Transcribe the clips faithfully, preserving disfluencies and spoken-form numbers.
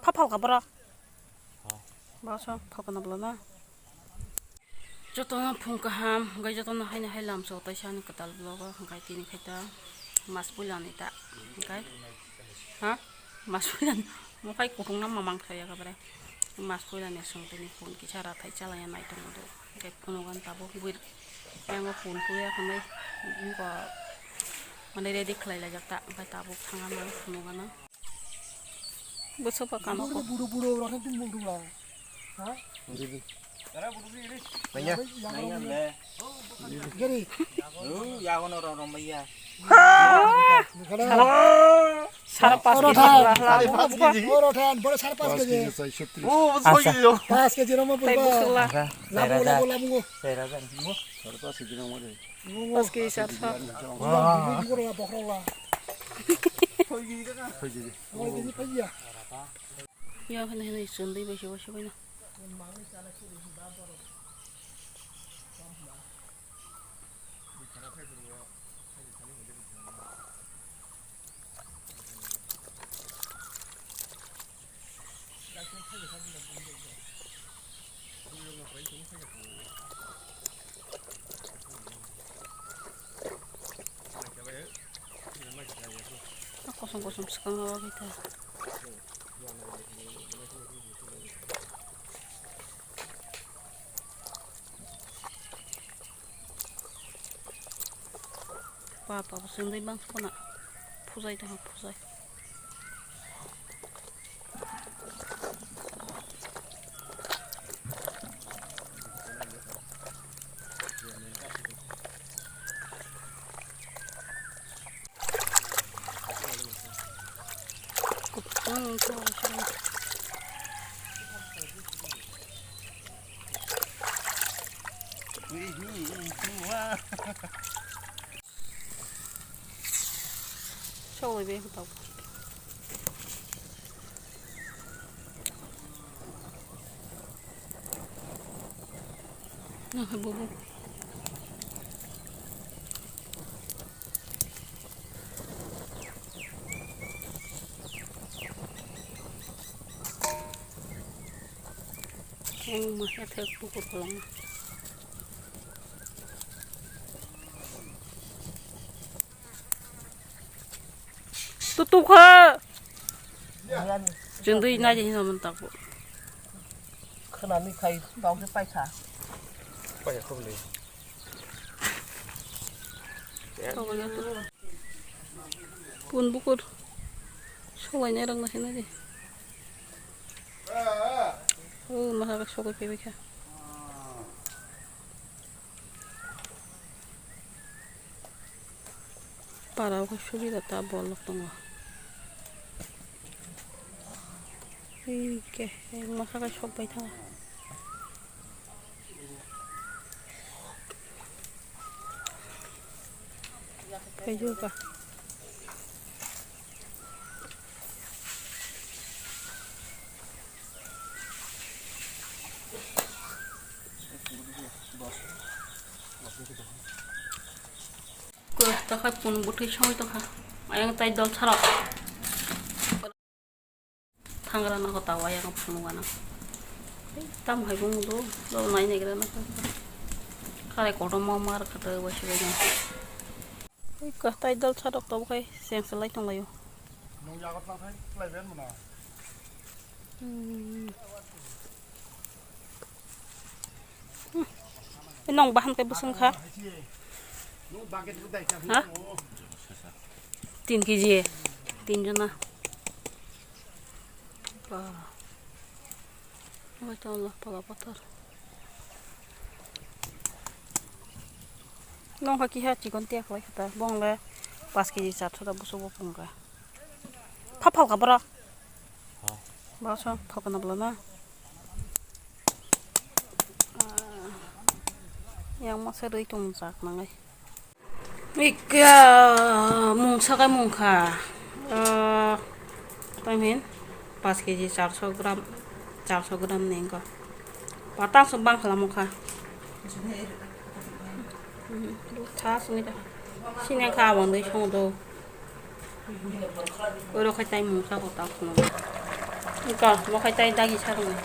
Phapal ka borok. Baso phapal na bwlana. Jotono phung kaham, hwnkhe jotono haino hai lamso tei sani kwtal vlog o, hwnkhe tini khaita mas puilani ta, hwnkhe ha mas puilani mokhai kutung na mamang thaya kha bre. Mas puilani song tini phun kisa rathai chalaiya nai tongo do, hwnkhe phunukgo tabuk bui yango phun puya hwnwi wngkha mane ready khlai laijak ta, hwnkhe tabuk thangna phunukgo. Bwswk pa kano kho. Buru buru rok tini mung dula. Ha? Manya. Geri. Lu ya kono ro ro maya. Sara pas kg. Oro than. Sara pas kg. Oro than, boro sara pas kg. Oh, bos koi yo. Pas kg ro mo. Tai bwswk la. Labu labu labu. Sara pas kg ro mo. Pas kg sar sar. Wah. Yo hwnwi hwnwi chwndwi bai se bai se bai no. Kosom kosom swkang o khe ta. Papa bo chwngwi bangsa khuna phujai tongkha phujai. Sokwi be tau. Nang hai bobo. Yang masa thek buku kolong. Tutuk ha. Jundui na jin naman tako. Khwnani khai tong khe paikha. Paikha khobli. Pun bukur. Sawai nai rang na sini di. Oh, maha ka sokoi pepe kha. Para o khe subida ta bolok tongo. Hei khe, masa kai sok bai thango. Phai jokha. Kwrwk tokha, pun bwtwi songwi tokha. Ayang tai dol sarok. Thangra no kota wayang phunukgana. Tam hai bung do, do nai negra na. Kare kotorma mar khata wasi wayang. Ui, kwtai dal sarok tabuk hai seng se lai tong laio. Nung yagot na thai, lai ben mona. Hmm. Hmm. Eh, nong bahan kai busung kha. Ha? Tin kg. Tin jona. Ba. Oi to Allah, pala pathor. Nong kha kiha chikon tiya khlai kha ta. Bong le paanch kg charso ta busu bo pung kha. Pha phal kha boro. Ba so phal kha na bla na. Yang masa rwi tong jak nangai. Ikha mungsa kai mungkha. Ah, taimin paanch kg charso gram, charso gram ni wngkha. Patang so bang khala mungkha. Tha sungwi ta. Sini kha awandwi songdo. Oro khai tai mungsa ko ta khno. Ka mo khai tai dagi sarung.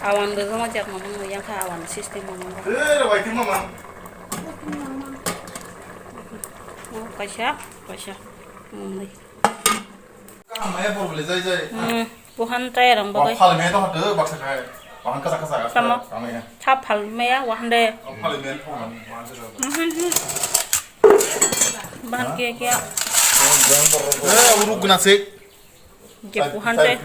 Awandwi joma jak mo yang kha awan system mo. Eh, ro bai ti mama. Mo kaisa, kaisa. Mungni. Kaham maya bor bole jai jai. Hmm, buhan try rang Wa bagai. Phal me to hatu baksa khai. Wahan kasa kasa kasa. Tamo. Kame ya. Tha phal me ya, wahan de. Wa phal me to man man se. Hmm, hmm, hmm. Bahan Ha? Kia kia. Eh, uruk guna se. Je buhan try.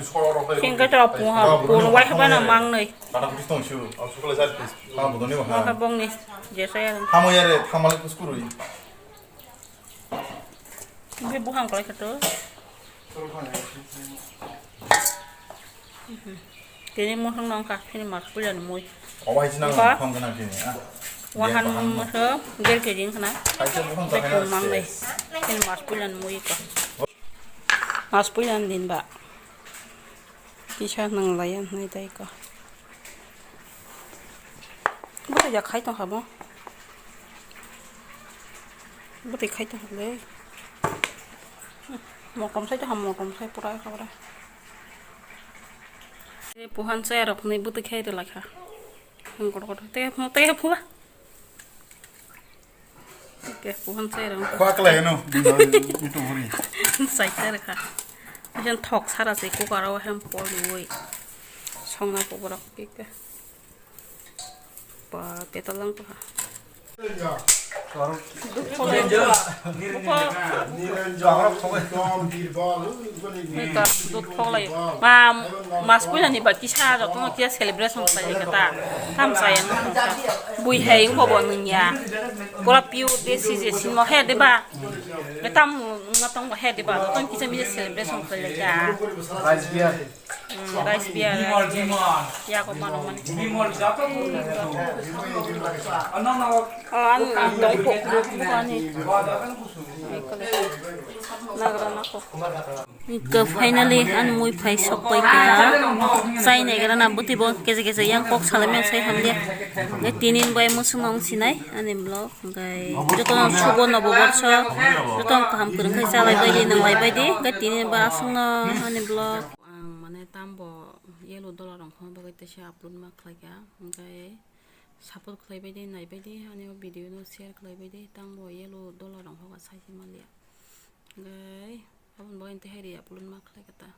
Sing ka to buhan. Buhan wai haba na mang nei. Kata kutis tong siu. Au sukle jai pis. Kaham bodoni wa. Wah bong ni. Je saya. Hamo ya re, thamal kus kurui. Ini buhang kalau kata. Kini muhang nong kah, kini mas pujan mui. Oh, wahai sinang. Apa? Phang kena kini, ah. Wahan dia paham. Musa, gel kejing kena. Hai, saya bukan. Saya tak kenal kumang sih. Deh. Kini mas pujan mui kah. Mas pujan din ba. Kisa nang layan nai dai kah. Bwtwi ya khai tong kha bo. Bwtwi khai tong kha le. Motom sai tong kha, motom sai pura ekha pura. E puhan chaya rok ni bwtwi khai rwlai kha. Kotor kotor te phung te phung. Oke, puhan chai rang. Khwa klai no, bini YouTube ri. Chai chai rwkha. Asen thok sara se cooker o hem poriwi. Songna kuborok kike. Ba, petal lang pa. Duk thok lai. Buko. Neta, duk thok lai. Ma, mas puila ni ba kisa jotono kisa celebration khlai kha ta. Tham sa yang bui hai wngkha bo nung ya. Pura pure desi je sinmo he de ba. Tam wngna tong ba he de ba. Tong kisa misa celebration khlai kha. Rice beer. Hmm, rice beer. Ya ko mano mani. Oh, an dong po. Ani. Nagra nako. Hwnkhe finally ani mui phai sok pai kha. Chai naigra na bwtwi bo keje keje yang kok salai mani sai hamya. Hwnkhe tinin bai mwswk no wng sinai ani vlog. Hwnkhe jotono subo nobo borso. Jotono kaham kwrwng khe chalai bai di, nwnglai bai di. Hwnkhe tinin bai aswk no ani vlog. Ang mane tambo yellow dola rong khon bagwi teisa upload ma khlai kha. Hwnkhe support khlai bai di, nai bai di, ani o video no share khlai bai di. Tambo yellow dola rong hoga sai se manliya. Hwnkhe aboni bagwi tei hai ri upload ma khlai kha ta.